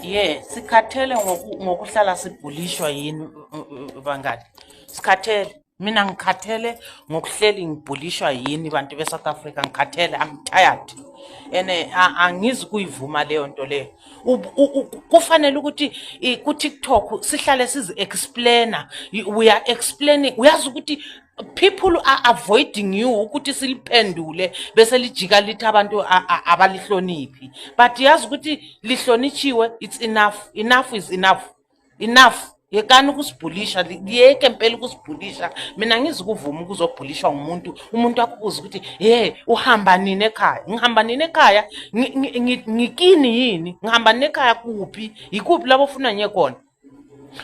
Yeah, sikhathele ngokuhlala sibhulishwa yini, bangani. Sikhathele. Mina ngikhathele ngokuhleli ngibhulishwa yini, bantu be-South Africa. Ngikhathele, I'm tired. And angizi kuyivuma leyo nto leyo. Kufanele ukuthi ku-TikTok sihlale sizi-explainer. We are explaining. Uyazi ukuthi people are avoiding you ukuthi siliphendule, bese lijika lithi abantu abalihloniphi. But yazi ukuthi lihlonitshiwe, it's enough. Enough is enough. Enough. Yekani ukusibhulisha, liyeke mpela ukusibhulisha. Mina ngizukuvuma ukuzobhulishwa ngumuntu. Umuntu akubuza ukuthi, "Hey, uhamba nini ekhaya?" Ngihamba nini ekhaya? Ngikini yini? Ngihamba nini ekhaya kuphi? Yikuphi lapho ufuna ngiye khona?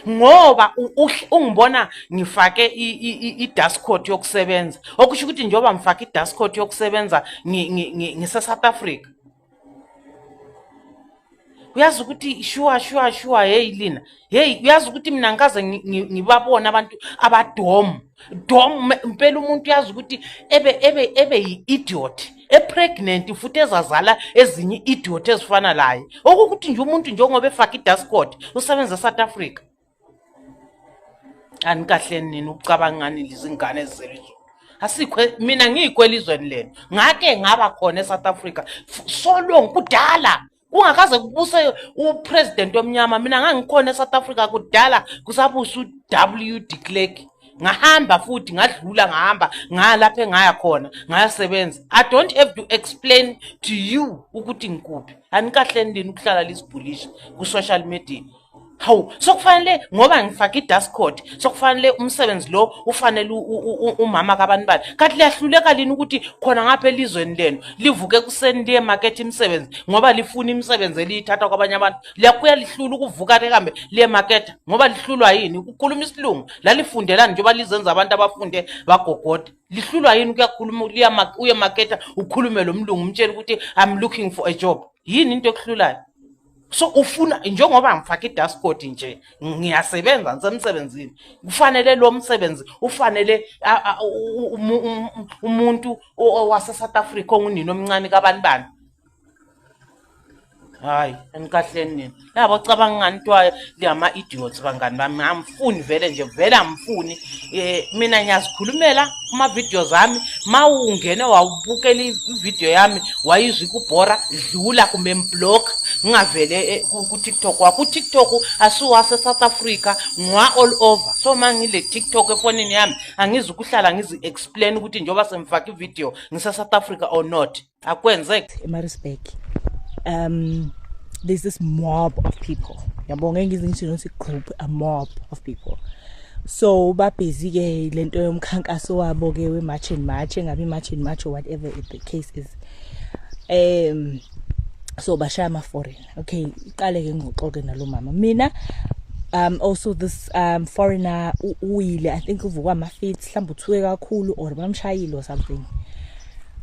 Ngoba ungibona ngifake i-dust coat yokusebenza. Okusho ukuthi njengoba ngifake i-dust coat yokusebenza, ngise South Africa. Uyazi ukuthi sure, sure, sure, hey lina. Hey, uyazi ukuthi mina ngikaze ngibabona abantu abadom. Dom impela, umuntu uyazi ukuthi ebe yi-idiot, epregnant futhi, ezazala ezinye idiot ezifana laye. Okukuthi nje umuntu njengoba efake i-dust coat usebenza eSouth Africa. Anikahleni nini ukucabanga ngani lezingane ezizelwe izolo. Asikho, mina ngikho elizweni lenu. Ngake ngaba khona eSouth Africa so long, kudala. Kungakaze kubuse upresident omnyama, mina ngangikhona eSouth Africa kudala, kusabusa u-W de Klerk. Ngahamba futhi ngadlula, ngahamba ngaya lapho engaya khona, ngayasebenza. I don't have to explain to you ukuthi ngikuphi. Anikahleni lini ukuhlala lisibhulisha ku-social media? Hawu, sokufanele ngoba ngifake i-dust coat, sokufanele umsebenzi lo ufanele umama kabani bani. Kanti liyahluleka lini ukuthi khona ngapha elizweni lenu livuke ekuseni liye emakethe imisebenzi, ngoba lifuna imisebenzi eliyithatha kwabanye abantu? Liyakuya lihlula ukuvuka lihambe liye emaketha ngoba lihlulwa yini ukukhuluma isilungu? Lalifundelani njengoba lizenza abantu abafunde bagogoda? Lihlulwa yini ukuyakhuluma, uye emaketha, ukhulume lo mlungu, umtshele ukuthi, "I'm looking for a job"? Yini into ekuhlulayo? So ufuna njengoba ngifake i-dust coat nje, ngiyasebenza, ngisemsebenzini, kufanele lo msebenzi ufanele umuntu wase-South Africa ongunini omncane kabani bani. Hayi, enikahleni nini labo cabanga ngani kuthiwa liyama-idiots? Bangani bami, amfuni vele nje, vele amfuni. Mina ngiyazikhulumela kuma-videos ami. Ma ungene wawubukela ividiyo yami, wayizwa ikubhora, dlula kumbe mblock, ngingavele ku-TikTok wakho. Ku-TikTok asiwase-South Africa, ngwa all over. So ma ngile TikTok efonini yami, angizukuhlala ngizi-explain ukuthi njengoba sengifake ividiyo ngise-South Africa or not. Akwenzeki. eMaritzburg, there's this mob of people, yabo. Ngeke ngize ngisho nokuthi group, a mob of people. So babhizi ke lento yomkhankaso wabo ke we March and March, engabe March and March or whatever the case is. So bashaya ama foreign. Okay, iqale ke ngixoxe ke nalo mama. Mina also this foreigner uyile, I think uvukwa ama-fits mhlawumbe, uthuke kakhulu or bamshayile or something.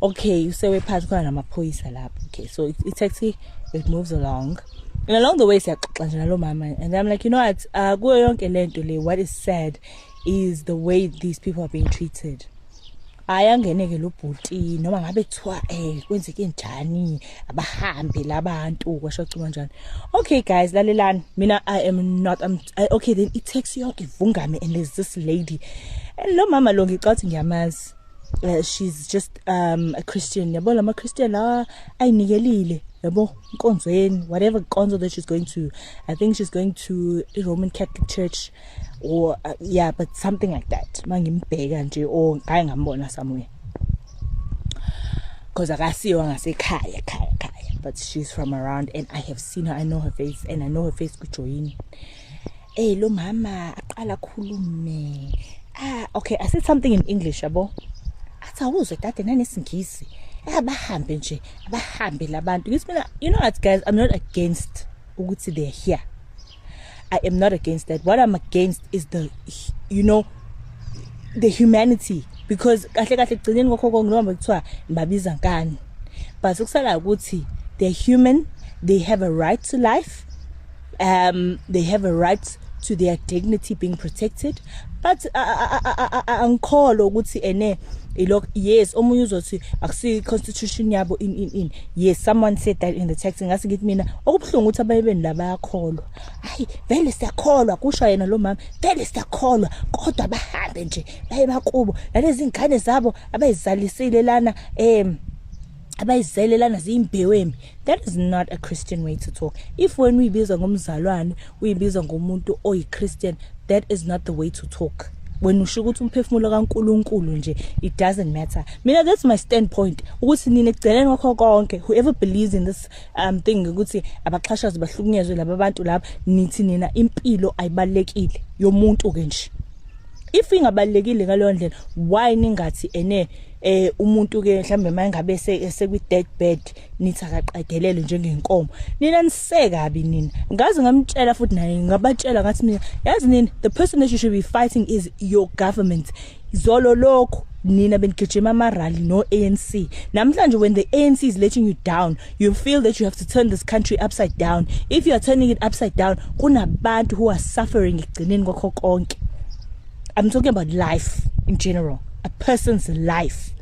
Okay, usewe phansi, khona namaphoyisa lapho. Okay, so i-taxi, it moves along, and along the way siyaxoxa nje nalo mama, and I'm like, "You know what, kuyo yonke lento le, what is sad is the way these people are being treated." Ayangene-ke lo bhuti, noma ngabe kuthiwa kwenzeke njani, abahambe labantu, kwasho cuma njani. Okay guys, lalelani, mina I am not, okay, then i-taxi yonke ivungame, and there's this lady and lo mama lo ngicathi ngiyamazi. She's just a Christian, yabo, lama Christian la ayinikelile, yabo, inkonzweni, whatever nkonzo that she's going to. I think she's going to a Roman Catholic Church or yeah, but something like that, mangimbheka nje, or ngake ngambona somewhere, because akasiwa ngasekhaya khaya khaya, but she's from around and I have seen her. I know her face, and I know her face kujoyini. Eh, lo mama aqala khulume. Ah, okay, I said something in English, yabo. Athi, "Awuzwe dade nanesingisi, abahambe nje, abahambe labantu." Ngithi mina, "You know what guys, I'm not against ukuthi they're here. I am not against that. What I'm against is the you know the humanity, because kahle kahle kugcineni kokho konke, noma kuthiwa babiza nkani, but ukusala ukuthi they're human. They have a right to life. They have a right to their dignity being protected, but angikholwa ukuthi ene ilok. Yes, omunye uzothi akusiyo constitution yabo in. Yes, someone said that in the text. Ngase ngithi mina okubuhlungu ukuthi abanye benu la bayakholwa. Hayi vele siyakholwa, kusho yena lo mama, vele siyakholwa, kodwa bahambe nje baye bakubo nalezi ngane zabo abayizalisile lana, abayizele lana ziyimbewu embi. That is not a Christian way to talk. If wena uyibiza ngomzalwane, uyibiza ngomuntu oyi-Christian, that is not the way to talk. Wena usho ukuthi umphefumulo kaNkuluNkulu nje, it doesn't matter. Mina, that's my standpoint, ukuthi nina ekugcineni kwakho konke, whoever believes in this thing ukuthi abaxhashazi bahlukunyezwe laba bantu laba, nithi nina impilo ayibalekile yomuntu ke nje. If ingabalekile ngaleyo ndlela, why ningathi ene umuntu ke mhlambe mangabe sekwi death bed nithi akaqedelele njengenkomo? Nina nisekabi nina. Ngaze ngamtshela futhi naye, ngabatshela ngathi mina, yazi nina, the person that you should be fighting is your government. Izolo lokho nina benigijima ama rally no ANC. Namhlanje, when the ANC is letting you down, you feel that you have to turn this country upside down. If you are turning it upside down, kunabantu who are suffering ekugcineni kwakho konke. I'm talking about life in general, a person's life.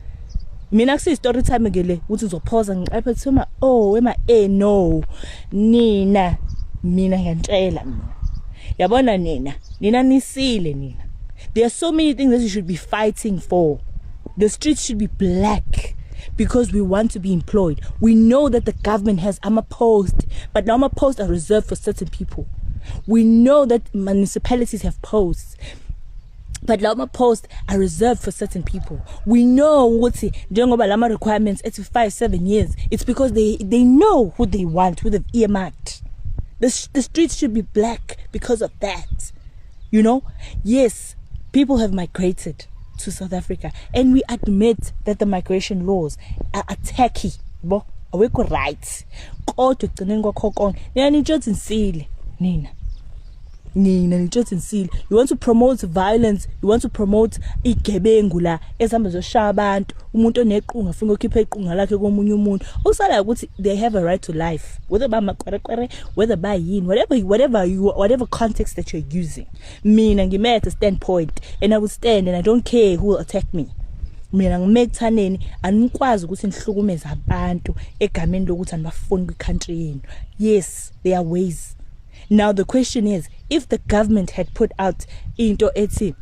Mina kusiyi story time ke le ukuthi ngizophoza ngiqaphe kuthiwa oh ema no nina, mina ngiyantshela mina, yabona nina, nina nisile nina. There are so many things that you should be fighting for. The streets should be black because we want to be employed. We know that the government has ama post, but now ama posts are reserved for certain people. We know that municipalities have posts, but lama posts are reserved for certain people. We know ukuthi njengoba lama requirements ethi 5 7 years, it's because they know who they want, who they've earmarked. The streets should be black because of that. Yes, people have migrated to South Africa, and we admit that the migration laws are tacky bo, awekho right, kodwa ekugcineni kwakho konke nina nitshothi nisile nina, nina nitshothi nisile. You want to promote violence, you want to promote igebengu la ezihamba zoshaya abantu. Umuntu onequnga afuna ukukhipha iqunga lakhe komunye umuntu. Okusalayo ukuthi they have a right to life, whether bamakwerekwere, whether bayini, whatever context that you're using. Mina ngime at a standpoint and I will stand, and I don't care who will attack me. Mina ngime ekuthaneni anikwazi ukuthi nihlukumeze abantu egameni lokuthi anibafuni kwi-country yenu. Yes, there are ways. Now the question is, if the government had put out into ethi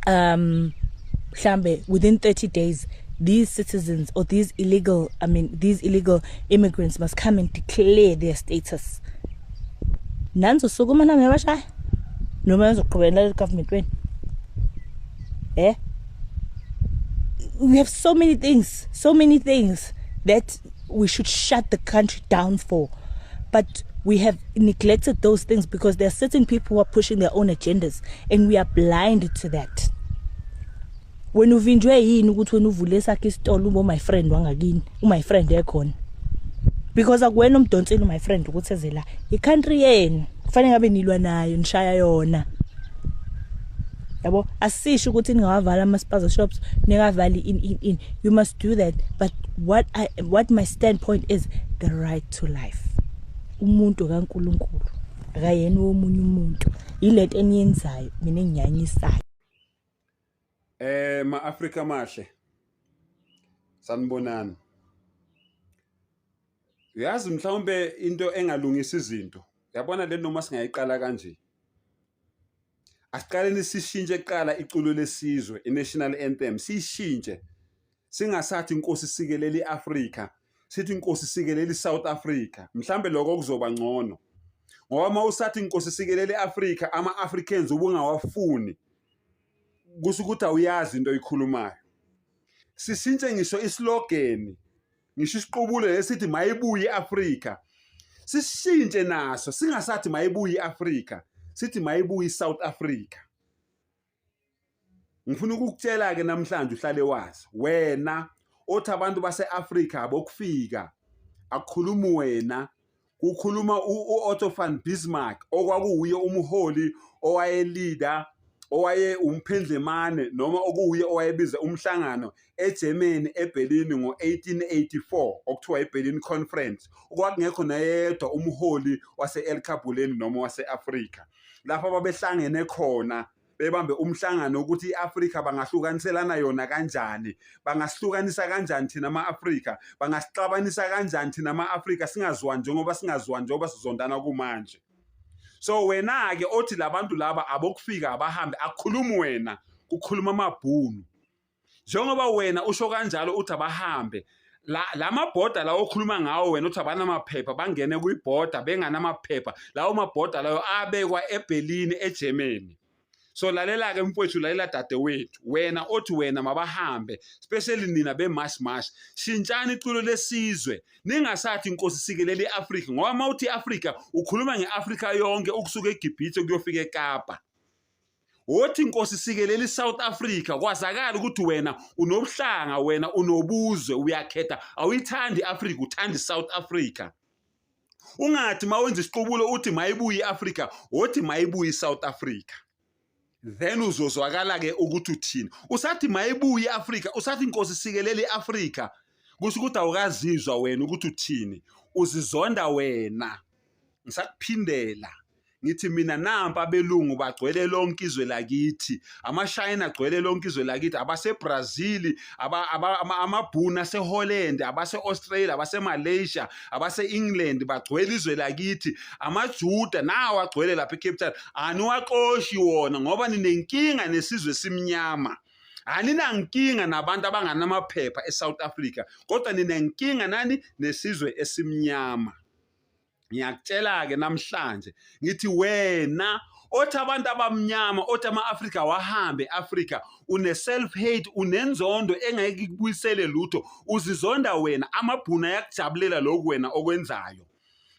mhlambe within 30 days these citizens or these illegal, I mean, these illegal immigrants must come and declare their status, nanizosukuma nami yabashaya noma nizoqhubeka nale government wenu? We have so many things, so many things that we should shut the country down for, but we have neglected those things because there are certain people who are pushing their own agendas and we are blind to that. Wena uvinjwe yini ukuthi wena uvule sakhe isitolo ube my friend wangakini, my friend ekhona? Because akuwena umdonsile my friend ukuthi eze la. I-country yenu kufanele ngabe nilwa nayo, nishaya yona, yabo. Asisho ukuthi ningawavala ama spaza shops, ningavali in. You must do that, but what my standpoint is, the right to life. Umuntu kaNkuluNkulu, akayena womunye umuntu. Ilento eniyenzayo mina enginyanyisayo. Ma-Afrika mahle. Sanibonani. Uyazi mhlawumbe into engalungisa izinto. Yabona le noma singayiqala kanje. Asiqaleni sishintshe kuqala iculo lesizwe, i-national anthem, siyishintshe. Singasathi inkosi sikelela iAfrika, sithi inkosi sikelela iSouth Africa. Mhlambe lokho kuzoba ngcono. Ngoba uma usathi inkosi sikelela iAfrika, ama-Africans ubungawafuni. Kusho ukuthi awuyazi into oyikhulumayo. Sishintshe ngisho islogan, ngisho isiqubulo esithi mayibuye iAfrika. Sishintshe naso, singasathi mayibuye iAfrika, sithi mayibuye iSouth Africa. Ngifuna ukukutshela ke namhlanje uhlale wazi wena othi abantu base-Afrika abokufika, akukhulumi wena, kukhuluma u-Otto van Bismarck, okwakuwuye umholi owayelida, owaye umphendlemane noma okuwuye owayebiza umhlangano eGermany, eBerlin, ngo-1884, okuthiwa iBerlin Conference, okwakungekho nayedwa umholi wase-Elkabuleni noma wase-Afrika. lapho ababehlangene khona bebambe umhlangano ukuthi i-Afrika bangahlukaniselana yona kanjani, bangasihlukanisa kanjani thina ama-Afrika, bangasixabanisa kanjani thina ama-Afrika singazwani njengoba singazwani njengoba sizondana kumanje. So wena-ke othi labantu laba abokufika abahambe, akukhulumi wena, kukhuluma amabhunu. Njengoba wena usho kanjalo uthi abahambe, la lamabhoda lawo okhuluma ngawo wena uthi abanamaphepha bangene kwibhoda benganamaphepha, lawo mabhoda lawo abekwa eBerlin eGermany. So lalela-ke mfowethu, lalela dadewethu, wena othi wena mabahambe, especially nina be-mash mash, shintshani iculo lesizwe, ningasathi inkosi sikelele i-Afrika, ngoba uma uthi i-Afrika ukhuluma nge-Afrika yonke ukusuka eGibhithe kuyofika eKapa. Wothi inkosi sikelele iSouth Africa, kwazakala ukuthi wena unobuhlanga, wena unobuzwe, uyakhetha, awuyithandi i-Afrika, uthanda iSouth Africa. Ungathi mawenza isiqubulo uthi mayibuye i-Afrika, wothi mayibuye iSouth Africa. Then uzozwakala ke ukuthi uthini. Usathi mayibuye i-Afrika, usathi inkosi sikelele i-Afrika, kusho ukuthi awukazizwa wena ukuthi uthini, uzizonda wena. Ngisakuphindela ngithi mina nampa abelungu bagcwele lonke izwe lakithi, amaShayina agcwele lonke izwe lakithi, abaseBrazil, amabhunu aseHolland, abase-Australia, abase-Malaysia, abase-England bagcwele izwe lakithi, amaJuda nawo agcwele lapha eCape Town. Aniwaxoshi wona ngoba ninenkinga nesizwe simnyama. Aninankinga nabantu abanganamaphepha eSouth Africa, kodwa ninenkinga nani nesizwe esimnyama. Ngiyakutshela-ke namhlanje ngithi wena othi abantu abamnyama, othi ama-Afrika wahambe e-Afrika, une-self hate, unenzondo engeke ikubuyisele lutho, uzizonda wena. Amabhunu ayakujabulela lokhu wena okwenzayo.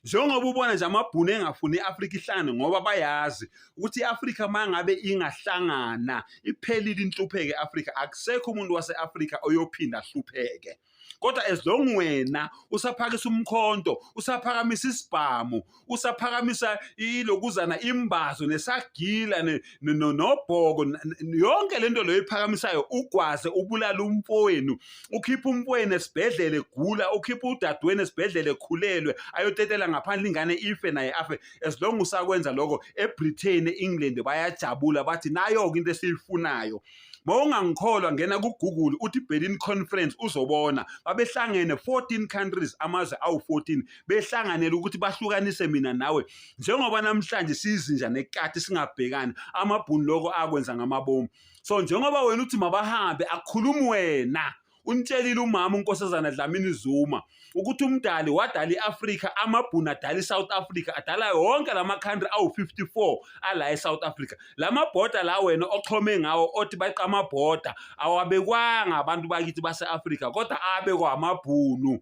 Njengoba ubona nje amabhunu engafuni i-Afrika ihlangane, ngoba bayazi ukuthi i-Afrika uma ngabe ingahlangana iphelile inhlupheko e-Afrika, akusekho umuntu wase-Afrika oyophinda ahlupheke. Kodwa as long wena usaphakisa umkhonto, usaphakamisa isibhamu, usaphakamisa ilokuzana imbazo nesagila nobhoko, yonke lento leyo iphakamisayo, ugwaze ubulala umfowenu, ukhiphe umfowenu esibhedlela egula, ukhiphe udadewenu esibhedlela ekhulelwe, ayotetela ngaphandle ingane ife naye afe. As long usakwenza lokho, eBritain, e-England bayajabula bathi nayo-ke into esiyifunayo. Mawungangikholwa ngena ku-Google uthi Berlin Conference uzobona babehlangene 14 countries, amazwe awu-14 behlanganele ukuthi bahlukanise mina nawe, njengoba namhlanje siyizinja nekati singabhekani. Amabhunu lokho akwenza ngamabomu. So njengoba wena uthi mabahambe, akukhulumi wena. Unitshelile umama uNkosazana Dlamini Zuma ukuthi umdali wadala i-Afrika, amabhunu adala i-South Africa, adala yonke lama country awu-54 ala e-South Africa. Lamabhoda la wena oxhome ngawo othi baqa amabhoda awabekwanga abantu bakithi base-Afrika, kodwa abekwa amabhunu.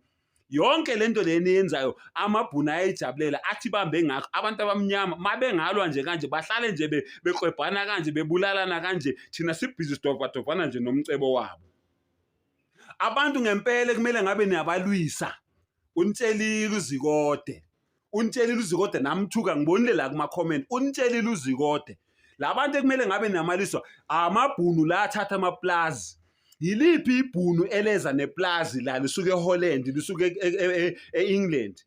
Yonke lento le eniyenzayo amabhunu ayayijabulela, athi bambe ngakho abantu abamnyama mabengalwa nje kanje, bahlale nje beklwebhana kanje, bebulalana kanje, thina sibhizi sidobhadobhana nje nomcebo wabo. Abantu ngempela kumele ngabe niyabalwisa. Unitshelile uZikode, unitshelile uZikode, namthuka ngibonile la kuma-comment, unitshelile uZikode labantu ekumele ngabe niyamaliswa amabhunu la athatha amaplazi. Yiliphi ibhunu eleza neplazi la lisuke eHolland, lisuke e-England?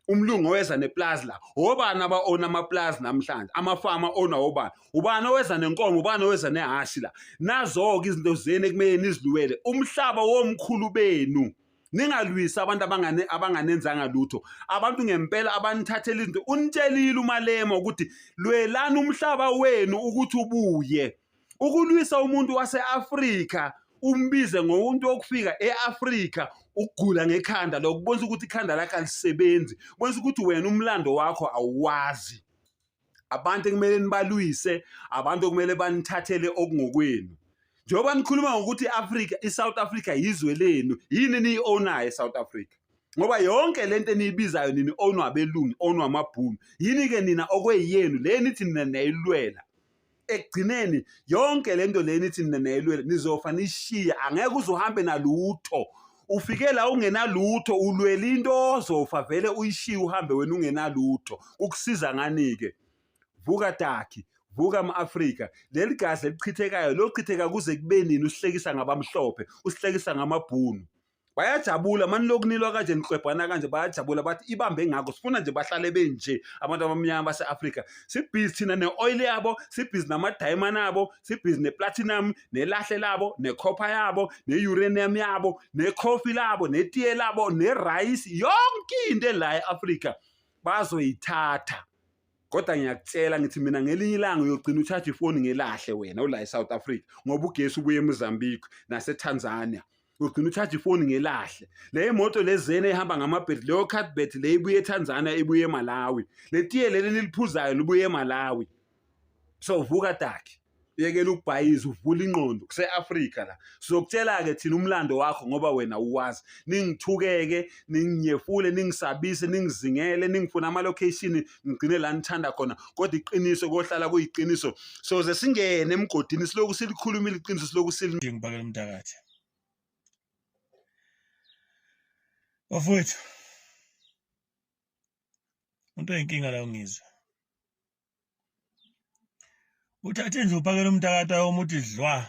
Umlungu oweza neplazi la, obani aba-owna amaplazi namhlanje? Amafama owna obani? Ubani oweza nenkomo? Ubani oweza nehhashi la? Nazo-ke izinto zenu ekumele nizilwele, umhlaba womkhulu benu. Ningalwisi abantu abanganenzanga lutho, abantu ngempela abanithathela izinto. Unitshelile uMalema ukuthi lwelani umhlaba wenu ukuthi ubuye. Ukulwisa umuntu wase-Afrika umbize ngomuntu wokufika e-Afrika, ukugula ngekhanda lokho, kubonisa ukuthi ikhanda lakho alisebenzi, kubonisa ukuthi wena umlando wakho awuwazi. Abantu ekumele nibalwise, abantu okumele banithathele okungokwenu. Njengoba nikhuluma ngokuthi i-Afrika, i-South Africa yizwe lenu, yini niyi-ownayo e-South Africa? Ngoba yonke lento eniyibizayo nini ownwa abelungu, ownwa amabhunu. Yini-ke nina okweyenu le nithi nina niyayilwela? Ekugcineni yonke lento le nithi nina niyayilwela nizofa nishiye, angeke uze uhambe nalutho. Ufike la ungenalutho, ulwela into ozofa vele uyishiye uhambe wena ungenalutho. Kukusiza ngani-ke? Vuka Taki, vuka ma-Afrika. Leli gazi elichithekayo lochitheka kuze kube nini? Usihlekisa ngabamhlophe, usihlekisa ngamabhunu. Bayajabula mani lokunilwa kanje niklwebhana kanje, bayajabula bathi ibambe ngakho. Sifuna nje bahlale benje abantu abamnyama base-Afrika. Sibhizi thina ne-oil yabo, sibhizi nama-diamond abo, sibhizi ne-platinum, nelahle labo, ne-copper yabo, ne-uranium yabo, ne-coffee labo, netiye labo, ne-rice, yonke into ela e-Afrika bazoyithatha. Kodwa ngiyakutshela ngithi mina ngelinye ilanga uyogcina utshaje ifoni ngelahle wena ula e-South Africa, ngoba ugesi ubuye eMozambique naseTanzania. Ugcina utshaje ifoni ngelahle. Le moto lezene ehamba ngamabheti, leyo cardbet le ibuye eTanzania, ibuye eMalawi. Le tiye leli niliphuzayo libuye eMalawi. So vuka daki, yekela ukubhayiza, uvula ingqondo. Kuse-Afrika la. Sizokutshela-ke thina umlando wakho ngoba wena uwazi. Ningithukeke, ninginyefule, ningisabise, ningizingele, ningifune ama-location, ngigcine la nithanda khona. Kodwa iqiniso kohlala kuyiqiniso. Soze singene emgodini siloku silikhulumile iqiniso, siloku sil Ngibakela umntakathi. Bafowethu, umuntu oyinkinga la ungizwe. Uthathe nje uphakela umntakata womuthi dlwa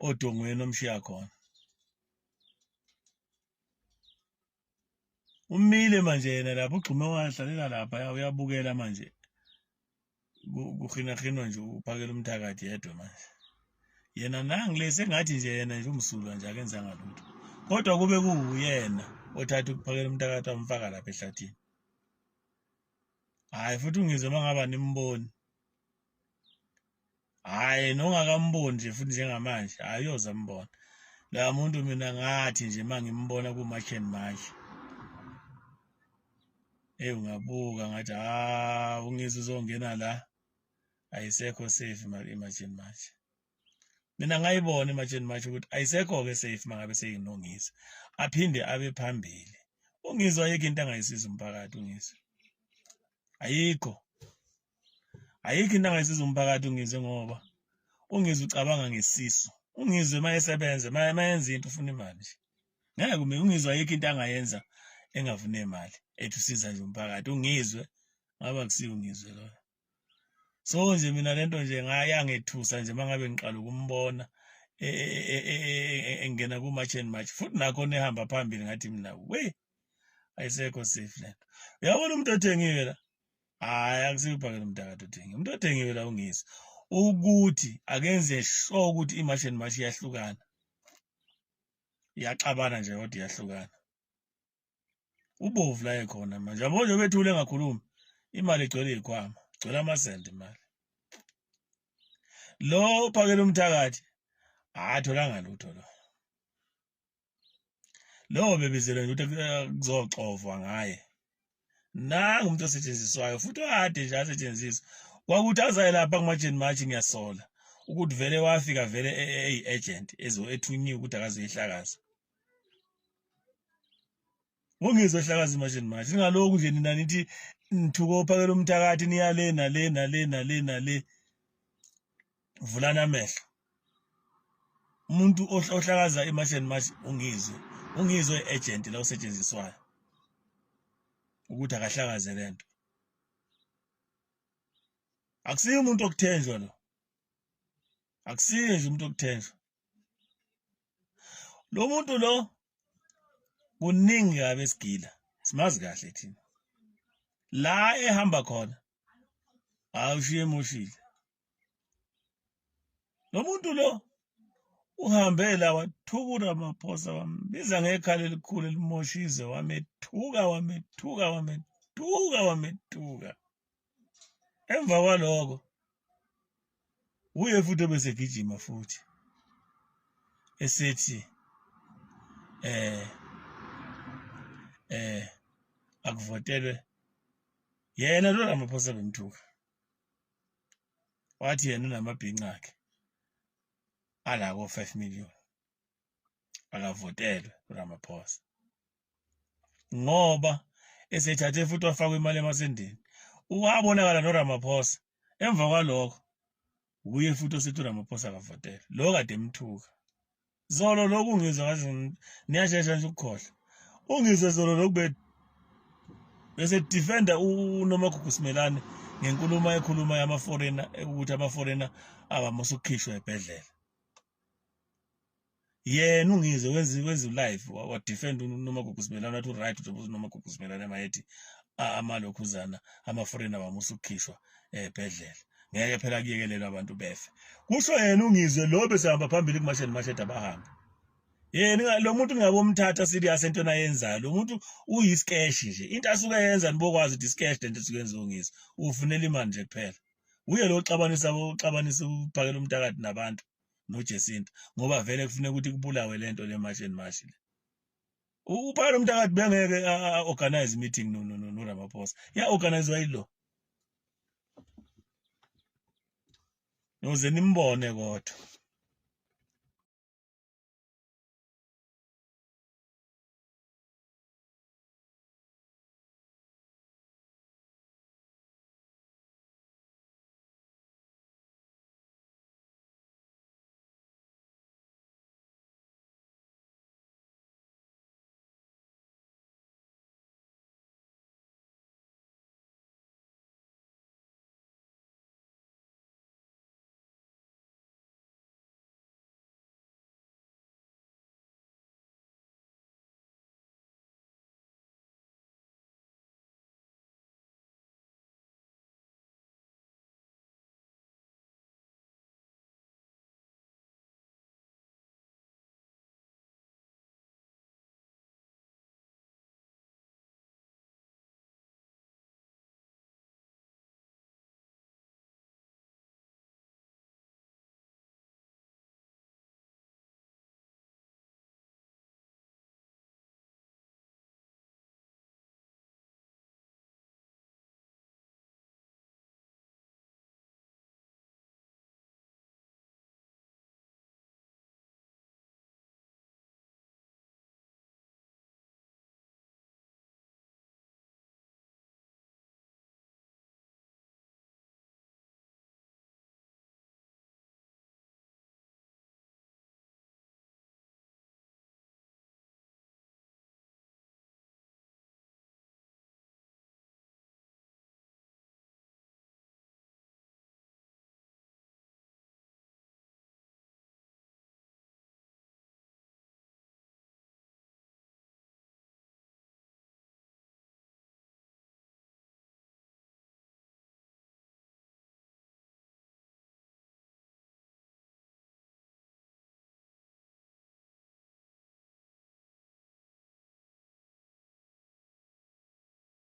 odongweni omshiya khona. Umile manje yena lapho ugxume wahlalela lapha uyabukela manje. Kuhinahinwa nje uphakela umthakathi yedwa manje. Yena nangi le sengathi nje yena nje umsulwa nje akenzanga lutho. Kodwa kube kuwuyena othatha ukuphakela umthakathi wamfaka lapha ehlathini. Hhayi futhi ungizwe uma ngabe animboni. Hhayi nongakamboni nje futhi njengamanje, hhayi uyoze ambone. La muntu mina ngathi nje uma ngimbona ku-March and March. Eyi ungabuka ngathi ha ungizwe uzongena la. Ayisekho safe i-March and March. Mina ngayibona i-March and March ukuthi ayisekho-ke safe uma ngabe seyinongizwe. Aphinde abe phambili. Ungizwe ayikho into angayisiza umphakathi ungizwe. Ayikho. Ayikho into angayisiza umphakathi ungizwe ngoba ungizwe ucabanga ngesisu. Ungizwe uma esebenza, uma yenza into ufuna imali nje. Ngeke ume ungizwe ayikho into angayenza engafuni imali. Ethi usiza nje umphakathi ungizwe ngaba kusiyo ungizwe loyo. So nje mina lento nje ngayangethusa nje mangabe ngiqala ukumbona engena ku-March and March futhi nakho nehamba phambili ngathi mina we ayisekho safe lento. Uyabona umuntu othengiwe la? Hayi akusiyo uphakela umntakade othengiwe. Umuntu othengiwe la ungizwe ukuthi akenze sure ukuthi i-March and March iyahlukana. Iyaxabana nje kodwa iyahlukana. Ubovu la ekhona manje. Yabo nje bethule engakhulumi. Imali igcwele izikhwama, igcwele amasenti imali. Lo uphakela umthakathi akatholanga lutho lo. Lo bebizelwe nje ukuthi kuzoxovwa ngaye. Nangu umuntu osetshenziswayo futhi okade nje asetshenziswa. Kwakuthi azaye lapha kuma-March and March ngiyasola ukuthi vele wafika vele eyi-agent ethunyiwe ukuthi akazoyihlakaza. Ungizwe hlakaza imagine manje ningalokhu nje nina nithi nithuka ophakela umthakathi niya le nale nale nale nale. Vulani amehlo. Umuntu ohlakaza imagine manje ungizwe, ungizwe agent la osetshenziswayo ukuthi akahlakaze lento. Akusiyo umuntu okuthenjwa lo. Akusiye nje umuntu okuthenjwa. Lo muntu lo kuningi kabi esigila simazi kahle thina. La ehamba khona awushiye emoshile. Lo muntu lo uhambe la wathuka uRamaphosa wambiza ngekhala elikhulu elimoshize wamethuka wamethuka wamethuka wamethuka. Emva kwaloko uye futhi obesegijima futhi esethi akuvotelwe yena lo Ramaphosa bemthuka. Wathi yena unamabhinca akhe ala ko-5 million akavotelwe uRamaphosa ngoba esethathe futhi wafaka imali emasendeni. Wabonakala noRamaphosa emva kwalokho uye futhi osethi uRamaphosa akavotelwe lo kade emthuka. Zolo lokhu ngizwe ngathi niyashesha nje ukukhohlwa. Ungizwe zolo lokhu bese defender uNomagugu Simelane ngenkulumo ekhuluma yama-foreigner ukuthi ama-foreigner abamusa ukukhishwa ebhedlela. Yena uNgizwe wenza wenza live wa defend uNomagugu Simelane, wathi uright njengoba uNomagugu Simelane mayethi amalokhuzana ama-foreigner wamusa ukukhishwa ebhedlela, ngeke phela kuyekelelwe abantu befe. Kusho yena uNgizwe lo besehamba phambili kumasheni mashedi abahambe. Yena lo muntu ngiyabomthatha serious entweni ayenzayo. Lo muntu uyiskeshi nje, into asuke yenza nibokwazi ukuthi iskeshi lento esuke yenziwa uNgizwe, ufunela imali nje kuphela. Uye lo uxabanisa uxabanisa uphakela umntakati nabantu noJacinta, ngoba vele kufuneka ukuthi kubulawe lento le March and March le. Uphakela umntakati bengeke organize meeting no no no Ramaphosa, ya organize yilo. Noze nimbone kodwa.